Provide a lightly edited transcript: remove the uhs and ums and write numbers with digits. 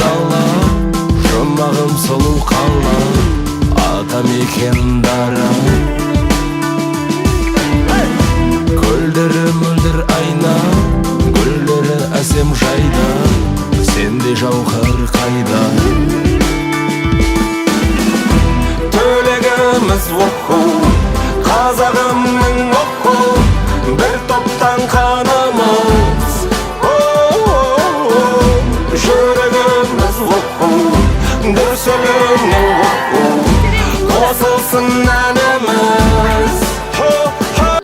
дала, жұмағым сұлу қала, атамекен дара. Көлдері мөлдір айна, гүлдері әсем жайда, сендей жауһар қайда? Төлегіміз оқу, қазағымның оқу, бір топтан қанымыз. Жүрегіміз оқу, дүрсіліне оқу, қосылсын әніміз.